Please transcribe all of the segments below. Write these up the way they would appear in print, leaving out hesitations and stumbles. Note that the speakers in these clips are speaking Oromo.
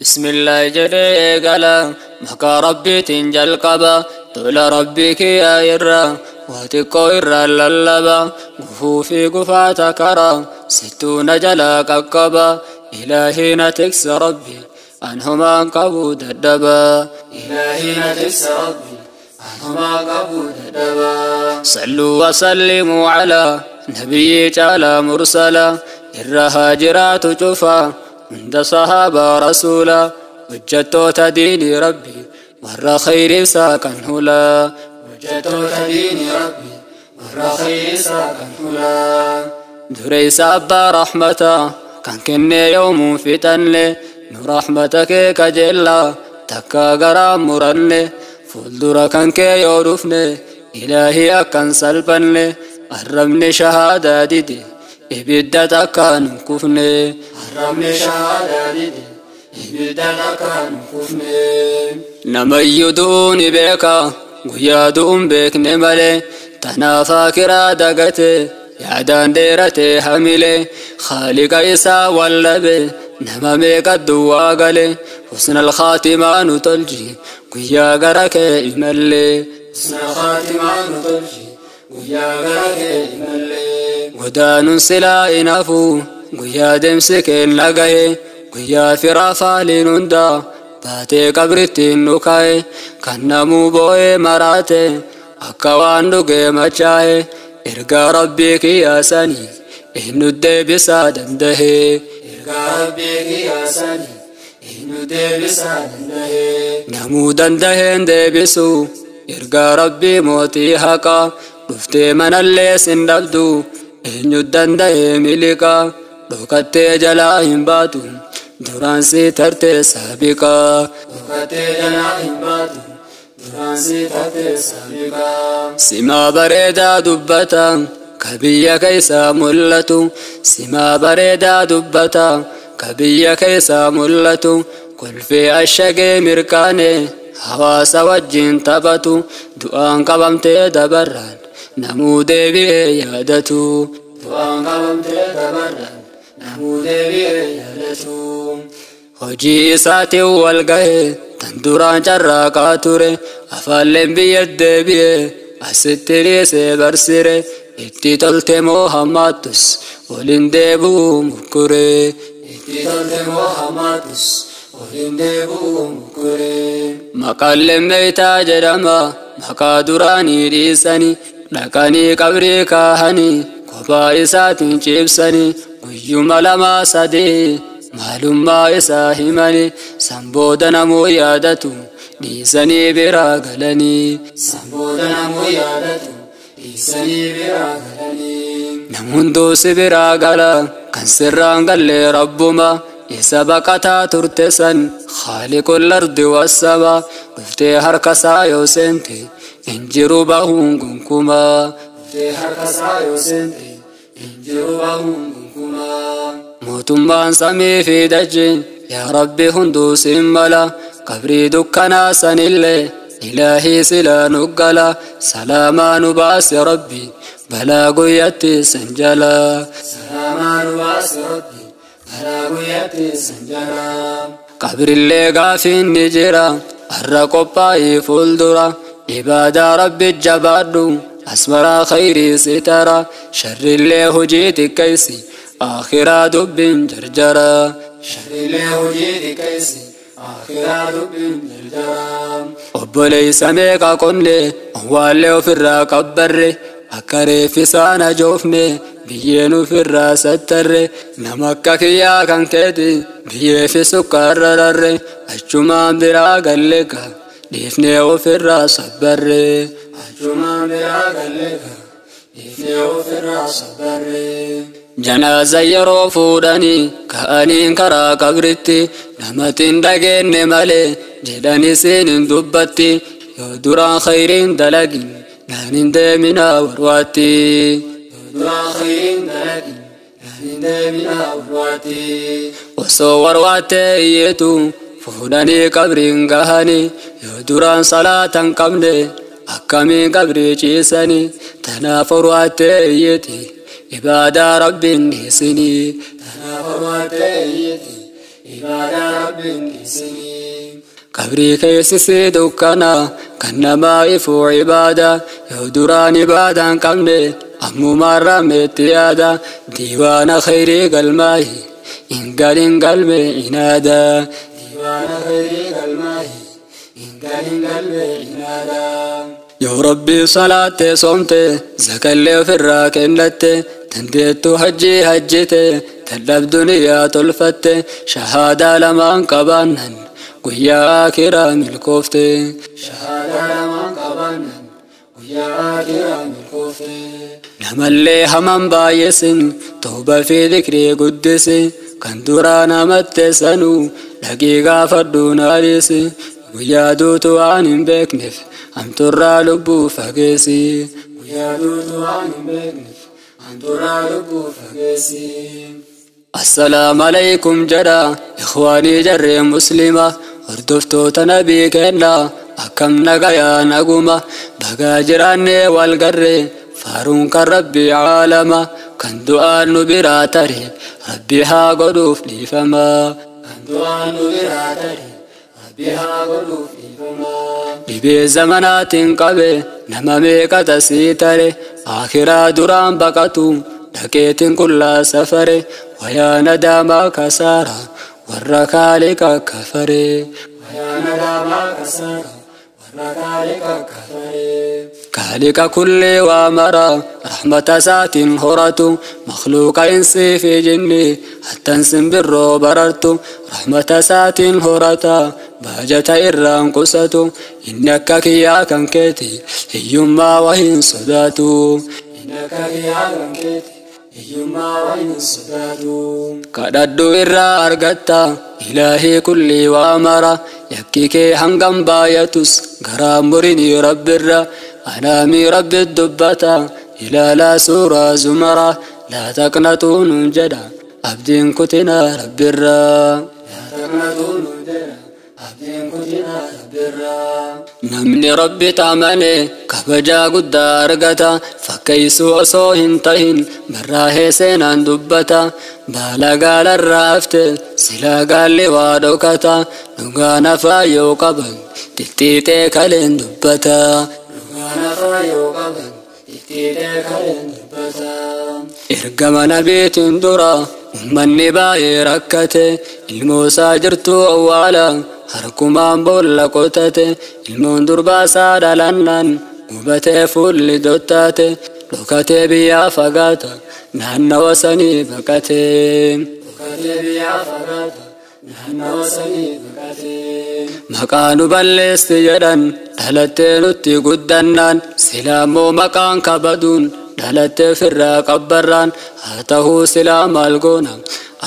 بسم الله جل مكا ربي تنجل قبا طول ربك يا إرى وتقو إرى للبا غفو في قفا كرا ستون جلا قبا إلهي نتكس ربي أنهما قبو ددبا إلهي نتكس ربي أنهما قبو ددبا صلوا وسلموا على نبي تعالى مرسلا الرهاجرات جفا عند صحابة رسولا وجدت تديني ربي ور خير ساكن هلا وجدت تديني ربي ور خير ساكن هلا دريس أبا رحمة كان كني يوم فتن نرحمتك كجلا تكا غرام مرن فولدر كان كي يورفني إلهي أكن سلبن الرمني شهادة ديدي إبدا تكان كفني الرمني شهادة ديدي إبدا تكان كفني نميدوني بك ويادون بك نملي تنافاكرا دقتي يعدان ديرتي حملي خالق إسا واللبي نمامي قد واقلي حسن الخاتمة نتلجي ويا غرك إملي حسن الخاتمة نتلجي ويا غرك إملي ودان سلا إنافو ويا دمسك لقي ويا فرافا لنندا باتي قبرتي نكاي كنمو بوي مراتي أكوان نقي مچاي إرقى ربك يا سني إنو الدبسا دنده إرقى ربك يا سني إنو الدبسا دنده نمو دنده دبسو إرقى ربي موتي حقا رفتي من اللي سندبدو إنو الدنده ملكا دوكتي جلاهم باتو دوران سي ترتي سابقا دوكتي جلاهم باتو سما بريدا دبتا كبيا كيسا ملتو سما بريدا دبتا كبيا كيسا ملتو كل في الشقي مركاني حواس وجين تبتو دعان قبمتي دبران نمودي بي يادتو دعان قبمتي دبران نمودي بي يادتو hojii isaatiin wal gahe tan duraan carraaqaa ture afaalleen biyya deebi'e asitti dhiisee barsire itti tolte moo hammaattus waliin deebi'uu mukkure itti tolte moo hammaattus waliin deebi'uu mukkure maqaan lemmeeytaa jedhama maqaa duraanii dhiisanii dhaqanii qabrii kaahanii kophaa isaatiin ciibsanii guyyuma 2 3 maalummaa isaa himanii sanbooda namuu yaadatu dhiisanii biraa galanii sanbooda namuu yaadatu dhiisanii biraa galanii nam hunduu si biraa gala kan sirraan galle rabbuma isa baqataa turte san khaaliqul ardi wassama dhuftee harka isaa yoo seente injiru bahuun gonkumaa dhuftee harka isaa yoo seente injiru bahuun gonkumaa mootummaan samii fi dachee yaa rabbi hunduu siin mala qabrii dukkanaa sanillee ilaahii silaa nu gala salaamaa nu baase rabbi balaa guyyatti san jala salaamaa nu baase rabbi balaa guyyatti san jala qabrillee gaafiin ni jira har'a qophaa'ii fuuldura ibaadaa rabbi jabaadhu asmaraa khayrii sitara sharrillee hojii xiqqeessi آخرا دبن جرجرا شرلي هجيدي كيسي آخرا دبن جرجرا أبولي سميكا قنلي والي وفرا قبري أكري في سانا جوفني بيينو فرا ستري نمكا كيا كان كيدي بيه في سكر رري أجمان برا قلقا ديفني وفرا صبري أجمان برا قلقا ديفني وفرا صبري جنازة yeroo fuudhanii ka'aniin karaa qabritti namatiin dhageenye malee jedhanii siin hin dubbatti yoo duraan khayriin dalagin naan hin deeminaa warwaatti yoo duraan khayriin dalagin naan hin deeminaa warwaatti osoo warwaattee iyyeetu fuudhanii qabriin gahanii yoo duraan salaatan qabne akkamiin qabrii ciisanii tanaaf warwaattee iyyeeti عبادة رب نسني تنافر وتيتي Ibaadaa Rabbiin dhiisinii. Qabrii keessi si dukkana kan namaa ifuu ibaada. Yoo duraan ibaadaan qabne ammumaan rameetti yaada. Diiwaana khayrii galmaahi hin galin galme inaada. Diiwaana khayrii galmaahi hin galin galme inaada. Yoo Rabbii salaattee soomte zakallee ofirraa kennatte dandeettu hajjii hajjite dadhabdu niyyaa tolfatte shahaadaa lamaan qabaannan guyyaa akiraa milkoofte. Shahaadaa lamaan qabaannan guyyaa akiraa milkoofte. Namallee haman baay'esin tooba fi dhikrii guddisi kan duraa namatte sanuu dhaqii gaafadhu naadhisi guyyaa duutu waan hin beekneef hamturraa lubbuu fageessi. Guyyaa duutu waan hin beekneef hamturraa lubbuu fageessi. Assalaamu alaykum jedha ikhwaanii jarree muslima hordoftoota nabii kennaa akkam nagayaa naguma bagaa jiraannee wal garree faaruun kan Rabbii caalama kan du'aan nu biraa tare Rabbi haa godhuuf dhiifama. Kan du'aan nu biraa tare Rabbi haa godhuuf dhiifama. Dhibee zamanaatiin qabe nama meeqa tasii tare akhiraa duraan baqatu dhaqeetiin qullaa safare wayaa nadaamaa kasaara warra kaaliqa kafare. Wayaa nadaamaa kasaara warra kaaliqa kafare. Kaaliqa kullee waa mara rahmata isaatiin horatu makhluuqa insii fi jinni hattan simbirroo barartu rahmata isaatiin horata baajata irraan qusatu inni akka kiyyaa kan keeti hiyyummaa wahin sodaatu. Inni akka kiyyaa kan keeti hiyyummaa wahin sodaatu. Kadhadhu irraa argatta ilaahii kullii waa mara yakki kee hangam baay'atus garaa murinii Rabbirra anaamii Rabbi dubbata ilaalaa suuraa zumara laa taqnatuu nuun jedha abdiin kutinaa Rabbirra. Laa taqnatuu nuun jedha abdiin kutinaa Rabbirra. Namni Rabbi amane kabajaa guddaa argata fakkeessuu osoo hin tahin barraahee seenaan dubbata baala gaalarraa hafte silaa gaalli waa dhokata dhugaa nafaa yoo qaban xixxiixee kaleen dubbata. Dhugaa nafaa yoo qaban xixxiixee kaleen dubbata. Ergama nabiitiin dura ummanni baay'ee rakkate ilmoosaa jirtu awwaala harkumaan boolla qotate ilmoon durbaasaa dhalannaan gubatee fuulli dottaate dhokatee biyyaa fagaata naannawa sanii baqate. Dhokatee biyyaa fagaata naannawa sanii baqate. Maqaa nu balleessi jedhan dhalattee nutti guddannaan silaamoo maqaan kabaduun dhalattee ofirraa qabbarraan haa ta'uu silaa maal goona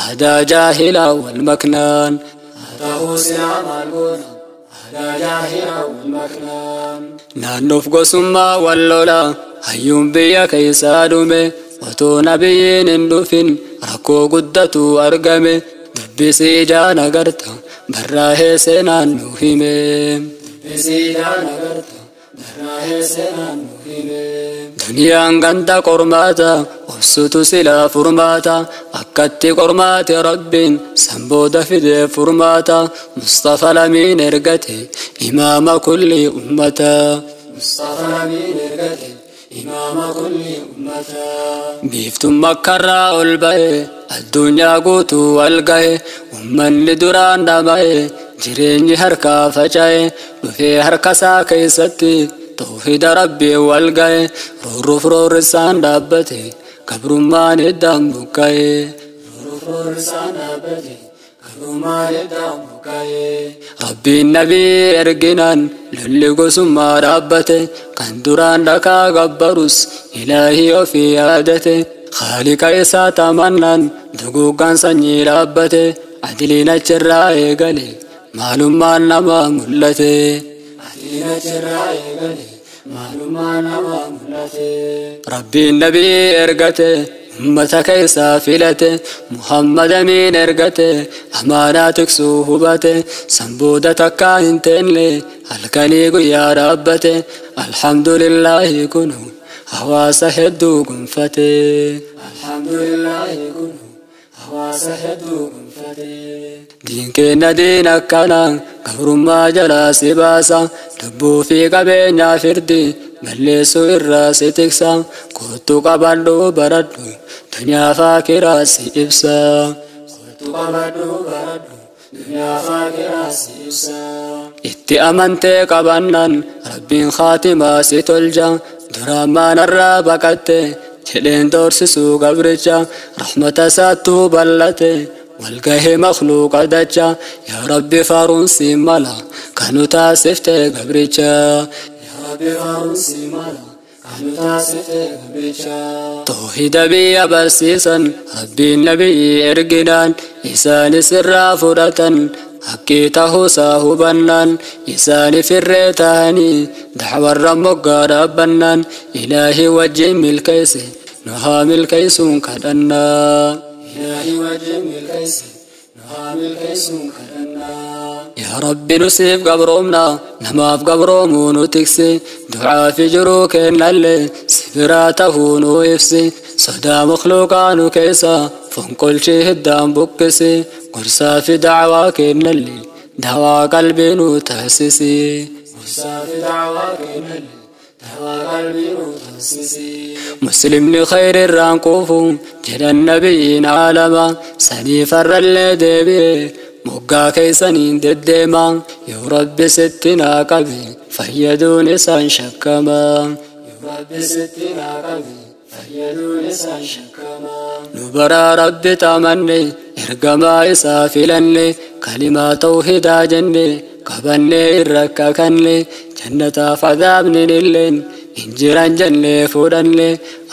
aadaa jaahilaa wal maknaan. Haa ta'uu silaa maal goona aadaa jaahilaa wal maknaan. Naannoof gosummaa wal lola hayyuun biyya keessaa dhume otoo nabiyyiin hin dhufin rakkoo guddatu argame dubbisii ijaan agarta barraahee seenaan nu hime. Dubbisii ijaan agarta barraahee seenaan nu hime. Duniyaan ganda qormaata obsutu silaa furmaata akkatti qormaate Rabbiin sanbooda fidee furmaata Mustafa lamiin ergate imaama kulli ummata. Mustafa lamiin ergate imaama kulli ummata. Biiftuun makkarraa ol ba'e addunyaa guutuu wal ga'e ummanni duraan dhama'e jireenyi harkaa faca'e dhufee harkasaa keessatti tawhiida Rabbii wal ga'e roorroof roorrisaan dhaabbate gabrummaan iddaan buqqa'e. Roorroof roorrisaan dhaabbate gabrummaan iddaan buqqa'e. Rabbiin nabii erginaan lolli gosummaa dhaabbate kan duraan dhakaa gabbarus ilaahii ofii yaadate Khaaliqa isaa tamannaan duguuggaan sanyii dhaabbate adiliin achirraa eegale maalummaan namaa mul'ate. Adiliin achirraa eegale maalummaan namaa mul'ate. Rabbiin nabii ergate ummata keessaa filate Muhammad amiin ergate amaanaa tiksuu hubate sanbooda takkaa hin teenne halkanii guyyaa dhaabbate alhamdulillaahi kunu hawaasa hedduu gonfate. Alhamdulillaahi kunu hawaasa hedduu gonfate. gonfate. Diin keenya diin akkana gabrummaa jalaa si baasa, lubbuu fi qabeenyaa firdi balleessuu irraa si tiksa. Kottu qabadhu baradhu dunyaa faakiraa si ibsa. Kottu qabadhu baradhu dunyaa faakiraa si ibsa. Itti amantee qabannaan Rabbiin khaatimaa si tolcha, duraan maanarraa baqatte jedheen doorsisuu gabricha. Rahmata isaattuu bal'ate walgahee makhluuqa dacha. Yaa Rabbi faaruun si mala kanu taasifte gabricha. Yaa Rabbi faaruun si mala kanu taasifte gabricha. Toohida biyya barsiisan Rabbiin nabiyyi erginaan, isaanis irraa fudhatan haqqii tahuusaa hubannaan, isaani firree tahanii dacwarra moggaa dhaabbannaan, Ilaahii wajjin milkeesse nu haa milkeessuun kadhannaa. Ilaahii wajjin milkeesse nu haa milkeessuun kadhannaa. Yaa Rabbi nu siif gabroomna, namaaf gabroomuu nu tiksi, du'aa fi jiruu kennallee si biraa tahuu nu ibsi, sodaa makhluuqaa nu keessa fonqolchii hiddaan buqqisi, gorsaa fi dacwaa kennallee dawaa qalbii nu taasisi. Gorsaa fi dacwaa kennallee dawaa qalbii nu taasisi. Muslimni khayri irraan quufu jedhan nabiyyiin aalama, sanii farrallee deebi'e moggaa keeysaniin deddeema. Yoo Rabbi sitti naa qabe fayyaduun isaan shakkama. Yoo Rabbi sitti naa qabe fayyaduun isaan shakkama. Nu baraa Rabbi xamanne, ergamaa isaa filanne, kalimaa tawhidaa jenne qabannee irra kakanne, jannataaf adaabni illeen hin jiran jennee fudhanne.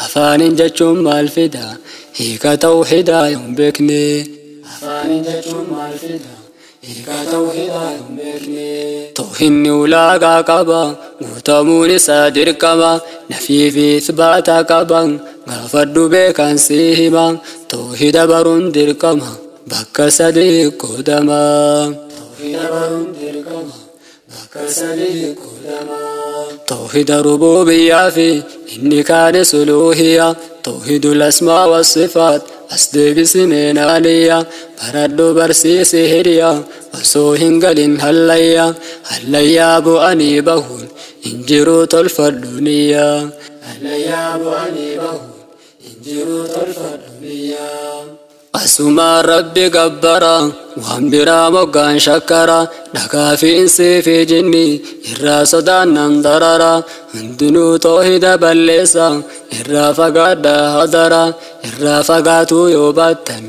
Afaanin jechuun maal fida hiika tawhidaa hin beekne? Afaanin jechuun maal fida hiika tawhidaa hin beekne? Tawhinni ulaagaa qaba, guutamuun isaa dirqama, nafii fi isbaata qaba, gaafadhu beekan sii hima. Tawhida baruun dirqama, bakka sadii qoodama. Tawhida baruun dirqama, bakka sadii qoodama. Tawhida rububiyyaa fi inni kaanis uluhiyya, tawhidul asmaa wassifaat as deebisimeen aliyya. Baradhu barsiisi hiriya, osoo hin galin hallayya, hallayyaa bu'anii bahuun hin jiruu tolfadhu niyya. Hallayyaa bu'anii bahuun hin jiruu tolfadhu niyya. Asumaan Rabbi gabbara, waan biraa moggaan shakkara, dhagaa fi insii fi jinni irraa sodaannan darara, hundinuu toohida balleessa irraa fagaadha hadara, irraa fagaatuu yoo baattan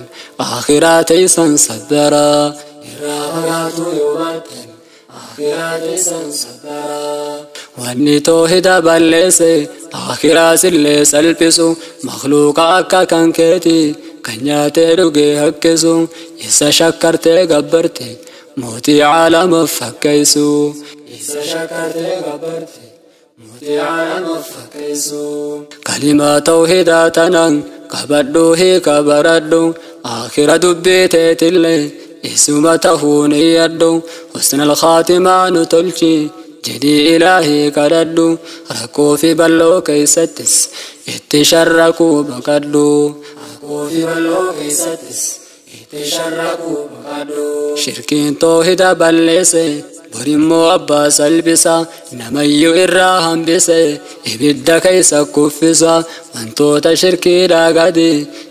akhiraa teeysan sabbara. Irraa fagaatuu yoo baattan akhiraa teeysan sabbara. Wanni toohida balleesse akhiraasillee salphisu, makhluuqa akka kan keeti kan nyaatee dhugee hakkisu, isa shakkartee gabbarte mootii caalamaaf fakkeessu. Isa shakkartee gabbarte mootii caalamaaf fakkeessu. Kalimaa tawhidaa tanan qabadhu hiika baradhu, akhira dubbii teetillee isuma tahuu niyyadhu, husnal khaatimaa nu tolchi jedhii Ilaahii kadhadhu, rakkoo fi bal'oo keeysattis itti sharrakuu baqadhu. Rakkoo fi bal'oo keeysattis itti sharrakuu baqadhu. Shirkiin toohida balleesse borimmoo abbaa salphisa, namayyuu irraa hambise ibidda keeysa kuffisa. Wantoota shirkiidhaa gadi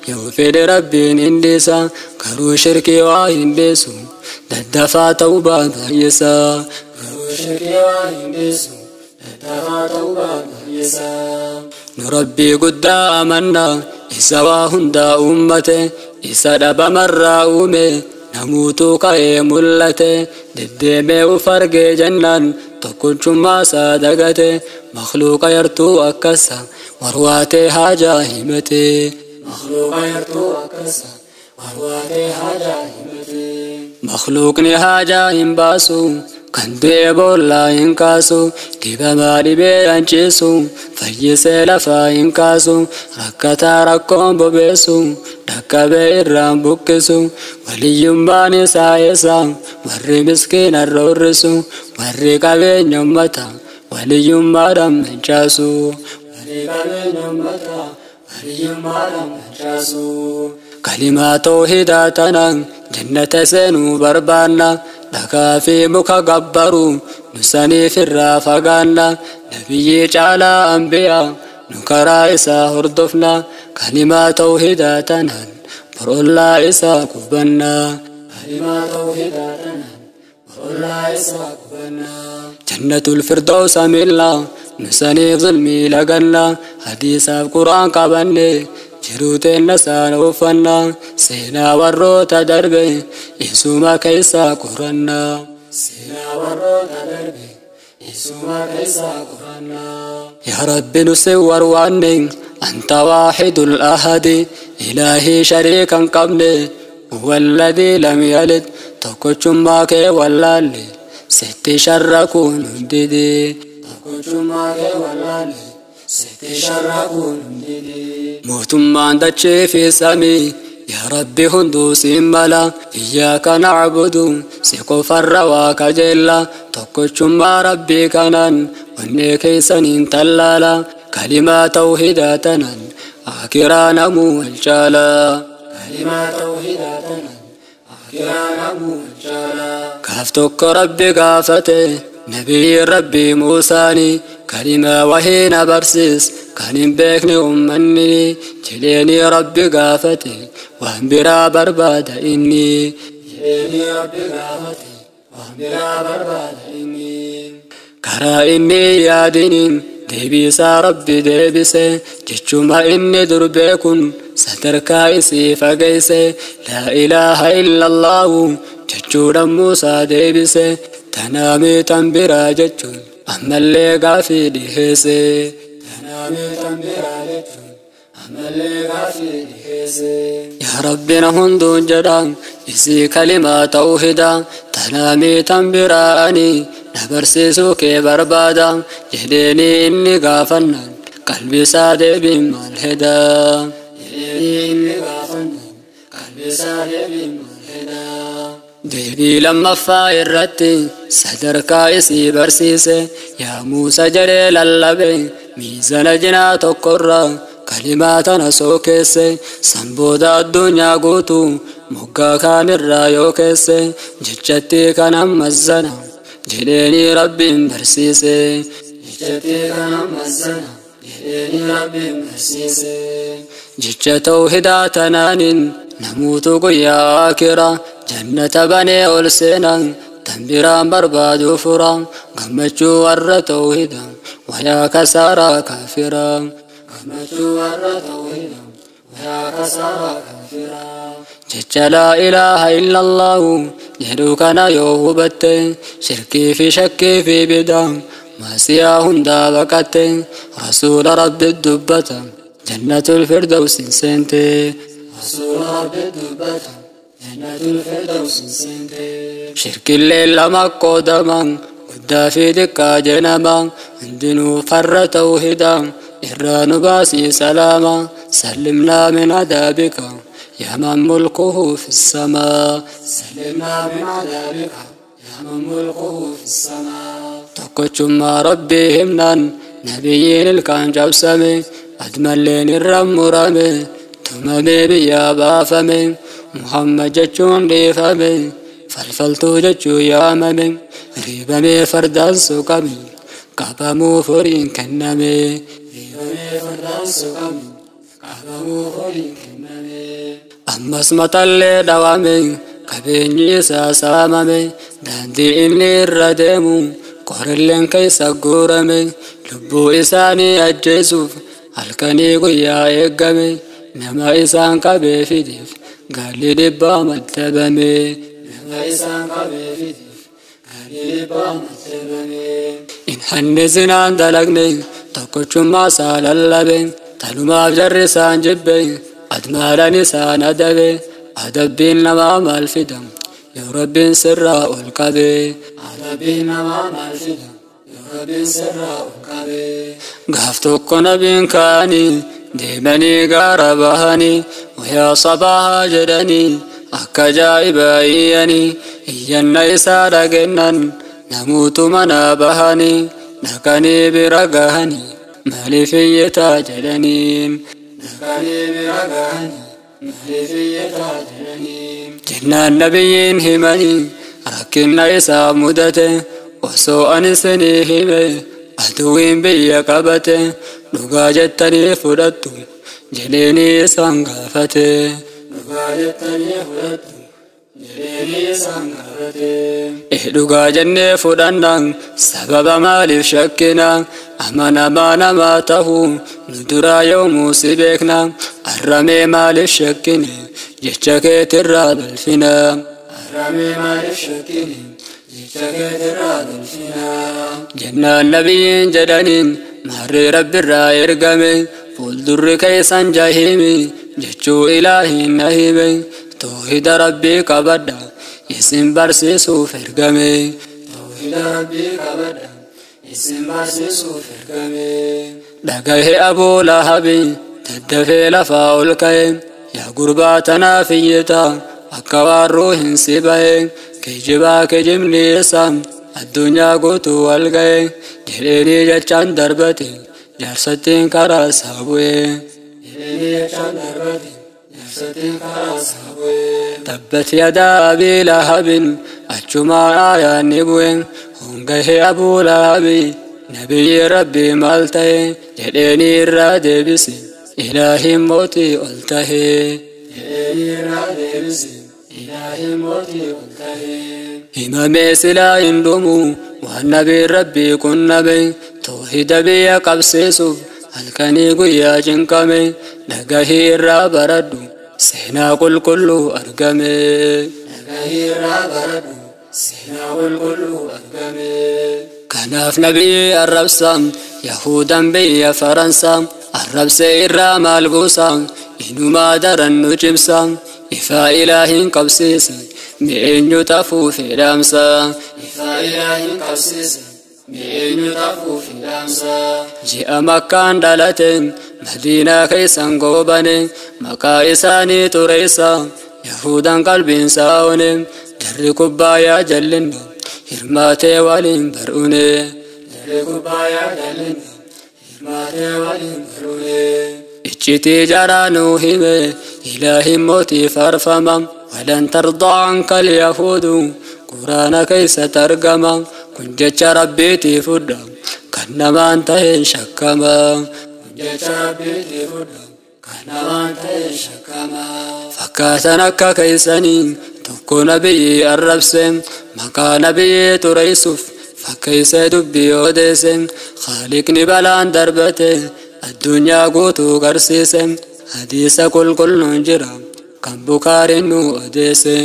yoo fedhe Rabbiin hin dhiisa, garuu shirkii waa hin dhiisu daddafaa ta'uu baay'isa. Garuu shirkii waa hin dhiisu daddafaa ta'uu baay'isa. Nu Rabbii guddaa amanna, isa waa hundaa uummate, isa dhabamarraa uume namuutuu ka'ee mul'ate, deddeemee uf argee jennaan tokkochummaa isaa dagate, makhluuqa yartuu akkasa warwaatee haajaa himate. Makhluuqa yartuu akkasa warwaatee haajaa himate. Makhluuqni haajaa hin baasu, kan du'e boollaa hin kaasu, dhibamaa dhibee hanciisu, fayyisee lafaa hin kaasu, rakkataa rakkoon bobeessu, dhaqqabee irraan buqqisu, waliyyummaan isaa eessa warri miskiina roorrisu, warri qabeenya ummata waliyyummaadhaan manchaasu. Warri qabeenya ummata waliyyummaadhaan manchaasu. Kalimaa tawhidaa tanaan jannata seenuu barbaanna. Dhagaa fi muka gabbaru nu saniif irraa fagaanna. Nabiyyii caalaa anbiyaa nu karaa isaa hordofna. Kalimaa tawhidaa tanaan borollaa isaa qubanna. Kalimaa tawhidaa tanaan borollaa isaa qubanna. Jannatul firdawsa miilla nu saniif zulmii laganna. Hadiisaaf quraan qabanne jiruu teenna saan uffanna. Seenaa warroota darbe isuma keessaa qoranna. Seenaa warroota darbe isuma keessaa qoranna. Yaa Rabbi nu si warwaanne anta waahidul ahadi ilaahii shariikan qabne huwa alladhii lam yalid tokkochummaa kee wallaalle sitti sharrakuun hundidi. Tokkochummaa kee wallaalle sitti sharrakuun hundidi. Mootummaan dachee fi samii yaa Rabbi hunduu siin mala. Iyyaaka na'budu si qofarra waa kajeella. Tokkochummaa Rabbii kanaan onnee keessaniin tallaala. Kalimaa tawhidaa tanaan akiraa namuu wal caala. Kalimaa tawhidaa tanaan akiraa namuu wal caala. Gaaf tokko Rabbi gaafate nabiyyi Rabbii Muusaani kalimaa wahii na barsiis kan hin beekne ummanni jedheeni Rabbi gaafate waan biraa barbaada inni. Jedheeni Rabbi gaafate waan biraa barbaada inni. Karaa inni yaadiniin deebiisaa Rabbi deebise jechuma inni dur beekun sadarkaa isii fageesse. Laa ilaaha illallaahu jechuudhaan Muusaa deebise. Tanaamii tan biraa jechuun ammallee gaafii dhiheesse. Tanaamii tan biraa jechuun ammallee gaafii dhiheesse. Yaa Rabbi na hunduun jedha isii kalimaa tawhidaa. Tanaamii tan biraa ani na barsiisuu kee barbaada jedheeni inni gaafannaan qalbisaa deebiin maal hedaa. Jedheeni inni gaafannaan qalbisaa deebiin maal hedaa. Deebii lammaffaa irratti sadarkaa isii barsiise. Yaa Muusa jedhee lallabe miizana jinaa tokkorra kalimaa tana soo keesse. San booda addunyaa guutuu moggaa kaanirraa yoo keesse jechatti kan ammazzana jedheeni Rabbiin barsiise. Jechatti kan ammazzana jedheeni Rabbiin barsiise. Jecha tawhidaa tanaanin namuutu guyyaa akira jannata banee ol seenan tan biraan barbaadu fura. Gammachuu warra tawhida wayaa kasaaraa kaafira. Gammachuu warra tawhida wayaa kasaaraa kaafira. Jecha laa ilaaha illallaahu jedhu kana yoo hubatte shirkii fi shakkii fi bidaa maasiyaa hundaa baqatte rasuula Rabbi dubbata jannatul firdawsin seente. Rasuula Rabbi dubbata jannatul firdawsin seente. Shirkillee lama qoodaman guddaa fi xiqqaa jedhama. Hundinuu farra tawhidaa irraa nu baasii salaama. Sallimnaa min adaabika yaa man mulkuhu fi samaa. Sallimnaa min adaabika yaa man mulkuhu fi samaa. Tokkochummaa Rabbii himnaan nabiyyiin ilkaan cabsame admalleen irra murame tumamee biyyaa baafame. Muhammad jechuun dhiifame falfaltuu jechuu yaamame. Riibamee fardaan suqame qabamuuf horiin kenname. Riibamee fardaan suqame qabamuuf horiin kenname. Ammas matallee dhawame qabeenyi isaa saamame. Daandii inni irra deemu qorilleen keessa guurame. Lubbuu isaanii ajjeesuuf halkanii guyyaa eeggame. Nama isaan qabee fideef gaalli dhibbaa maddabame. Nama isaan qabee fideef gaalli dhibbaa maddabame. In hanni zinaan dalagne tokkochummaa isaa lallabe. Tanumaaf jarri isaan jibbe admaadhaan isaan adabe. Adabbiin namaa maal fida yoo Rabbiin sirraa ol qabe. Adabbiin namaa maal fida yoo Rabbiin sirraa ol qabe. Gaaf tokko nabiin ka'anii deemanii gaara bahanii wayaa sabaa jedhanii akka ajaa'ibaa iyyanii. Iyyanna isaa dhageennan namuutu manaa bahanii dhaqanii bira gahanii maaliif iyyataa jedhaniin. Dhaqanii bira gahanii Maaliif iyyataa jedhanii. Jennaan nabiyyiin himanii rakkinna isaa mudate osoo ani isinii hime aduwwiin biyya qabate dhugaa jettanii fudhattu jedheenii isaan gaafate. Dhugaa jettanii fudhattu jedheenii isaan gaafate. Dhugaa jennee fudhannaan sababa maaliif shakkina amanamaa namaa tahuu nu duraa yoomuu si beekna arramee maaliif shakkine jecha keetirraa balfina. Arramee maaliif shakkine jecha keetirraa balfina. Jennaan nabiyyiin jedhaniin maarree rabbirraa ergame fuuldurri keessan jahiimi jechuu ilaahiin na hime toohida rabbii qabadha isin barsiisuuf ergame. Toohida rabbii qabadha isin barsiisuuf ergame. Dhagahe Abuu Lahabi daddafee lafaa ol ka'e yaa gurbaa tanaaf iyyita akka waan ruuhin si ba'e kijibaa kijibni isaa addunyaa guutuu wal ga'e jedheenii jechaan darbate jaarsattiin karaa isaa bu'e. Jedheenii jechaan darbate jaarsattiin karaa isaa bu'e. Tabbat yadaa Abii Lahabin achumaan aayaan ni bu'e hongahee Abuu Lahabi nabiyyi rabbii maal ta'e jedheenii irraa deebise ilaahiin mootii ol tahe. Jedheenii irraa deebise ilaahiin mootii ol tahe. Himamee silaa hin dhumu waan nabiin rabbii qunname toohida biyya qabsiisuuf halkanii guyyaa cinqame dhagahii irraa baradhu seenaa qulqulluu argame. Dhagahii irraa baradhu seenaa qulqulluu argame. Kanaaf nabiyyi arrabsa Yahudan biyya Faransaa arrabsee irraa maal buusa inumaa daran nu cimsa ifaa ilaahiin qabsiise mi'eenyu xafuu fedhaamsa. Ifaa ilaahiin qabsiise mi'eenyu xafuu fedhaamsa. Ji'a Makkaan dhalate Madiinaa keessan goobane maqaa isaanii xureessa Yahudan qalbiin saa'one jarri kubbaayaa jallinna hirmaatee waliin bar'une. Jarri kubbaayaa jallinna hirmaatee waliin bar'une. Iccitii jaraa nuu hime ilaahin mootii faarfama walan tardaa anka alyahuudu quraana keessa argama kun jecha rabbiitii fudha kan namaan ta'een shakkama. Kun jecha rabbiitii fudha kan namaan ta'een shakkama. Fakkaatan akka keessanii tokko nabiyyi arrabse maqaa nabiyyi xureessuuf fakkeessee dubbii odeesse Khaaliqni balaan darbate addunyaa guutuu garsiise hadiisa qulqulluun jira kan Bukaariin nu odeesse.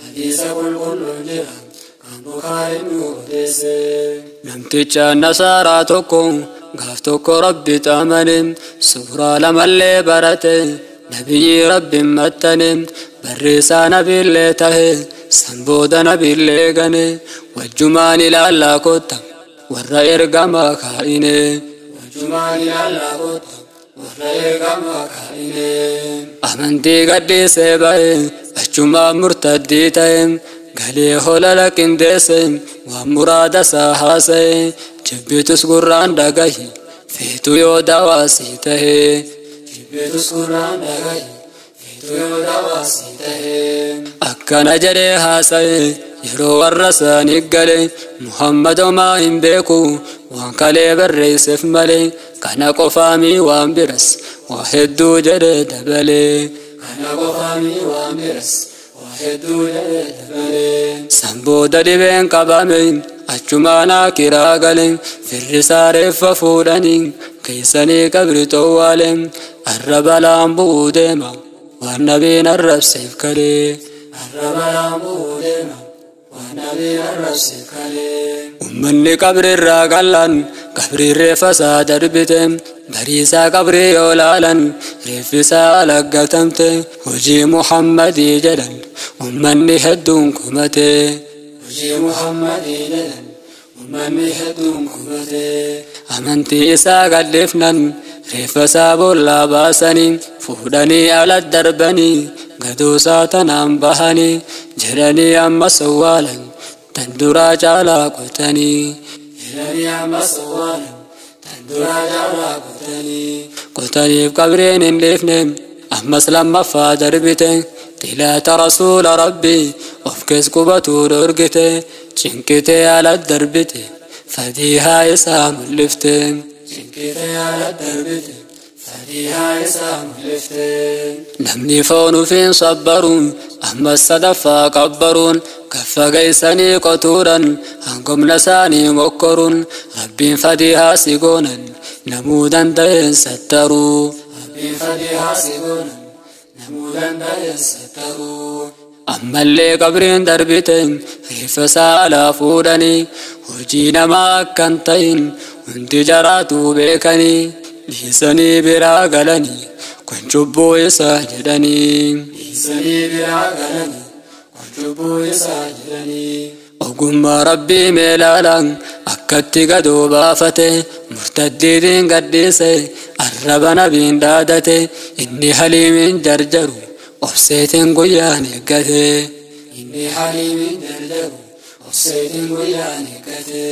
Hadiisa qulqulluun jira kan Bukaariin nu odeesse. Namticha Nasaaraa tokko gaaf tokko rabbi xaamane suuraa lamallee barate nabiyyi rabbiin maxxane barreessaa nabiillee tahe san booda nabiillee gane wajjumaan ilaallaa kotta warra ergamaa kaa'ine. Wajjumaan ilaallaa kotta warra ergamaa kaa'ine. Amantii gadhiisee ba'e achumaan murtaddii ta'e galee holala qindeesse waan muraada isaa haasa'e jibbitus gurraan dhagahi feetu yoo dawaasii tahe. Jibbitus gurraan dhagahi feetu yoo dawaasii tahe. Akkana jedhee haasa'e yeroo warra isaanii gale Muhammad homaa hin beeku waan kalee barreesseef malee kana qofaamii waan biras waa hedduu jedhee dabalee. Kana qofaamii waan biras waa hedduu jedhee dabalee. San booda dhibeen qabame achumaan akiraa gale firrisaa reeffa fuudhanii keessanii qabri xowwaale arra balaan bu'uu deema waan nabiin arrabseef kalee. Arra balaan bu'uu deema waan nabiin arrabseef kalee. Ummanni qabrirraa qal'aan qabrii reeffa isaa darbite bariisaa qabrii yoo laalan reeffisaa alaggatamte hojii Muhammadii jedhan ummanni hedduun kumate. Hojii Muhammadii jedhan ummanni hedduun kumate. Amantii isaa gadhiifnan reeffa isaa boollaa baasanii fuudhanii ala darbanii gadoosaa tanaan bahanii jedhanii ammas awwaalan tan duraa caalaa qotanii. Jedhanii ammas awwaalan tan duraa caalaa qotanii. Qotaniif qabreen hin dhiifne Ammas lammaffaa darbite xilaata rasuula rabbii of kees qubatuu dhorgite cinqitee ala darbite fadiihaa isaa mul'ifte. Cinqitee ala darbite fadiihaa isaa mul'ifte. Namni foon ufiin sabbaruun ammas sadaffaa qabbaruun kaffa geessanii qotuudhaan hangomna isaanii mokkoruun rabbiin fadiihaa si goonan namuu danda'een sattaruu. Rabbiin fadiihaa si goonan namuu danda'een sattaruu. Ammallee qabriin darbite reeffa isaa fuudhanii hojii namaa akkan ta'in hundi jaraatuu beekanii dhiisanii biraa galanii kun cubbuu isaa jedhanii. Dhiisanii biraa galanii kun cubbuu isaa jedhanii. Ogummaa rabbii meelaalaan akkatti gadoo baafate murtaddiitiin gadhiise arraba nabiin dhaadate inni haliimiin jarjaru obseetiin guyyaan eeggate. Inni haliimiin jarjaru obseetiin guyyaan eeggate.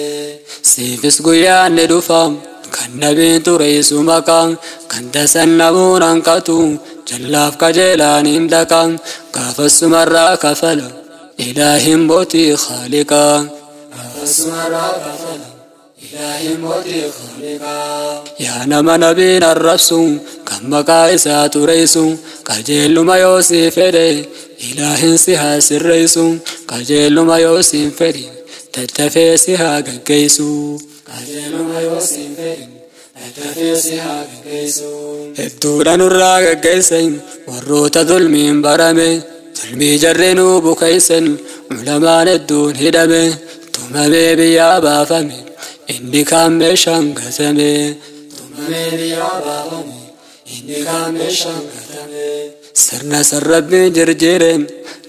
Siifis guyyaan ni dhufa kan nabiin tureessu maqaa kan tasan namuun hanqatu jallaaf qajeelaan hin dhaqa gaafasumarraa kafala ilaahin mootii khaaliqaa. Gaafasumarraa kafala ilaahin mootii khaaliqaa. Yaa nama nabiin arrabsu kan maqaa isaa tureessu qajeeluma yoo sii fedhe ilaahin si haa sirreessu qajeeluma yoo siin fedhe tattafee si haa gaggeessu. Qajeeluma yoo siin fedhe tattafee si haa gaggeessu. Hedduudha nurraa gaggeessan warroota zulmiin barame zulmii jarri nuu bukeessan ulamaan hedduun hidhame tumamee biyyaa baafame inni kaan meeshaan gatame. Tumamee biyyaa baafame inni kaan meeshaan gatame. Sirna san rabbiin jirjiire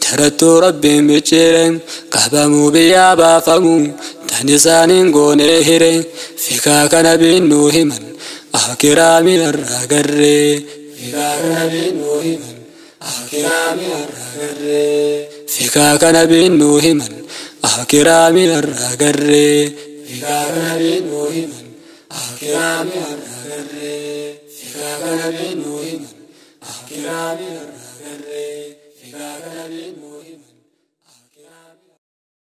jarattuu rabbiin micciire qabamuu biyyaa baafamuu tan isaaniin goonee hire fikaa kana binnuu himan akiraa mi'arraa garree. Fikaa kana binnuu himan akiraa mi'arraa garree. Fikaa kana binnuu himan akiraa mi'arraa garree. Fikaa kana binnuu himan akiraa mi'arraa garree. Fikaa kana binnuu himan akiraa mi'arraa garree. Fikaa kana binnuu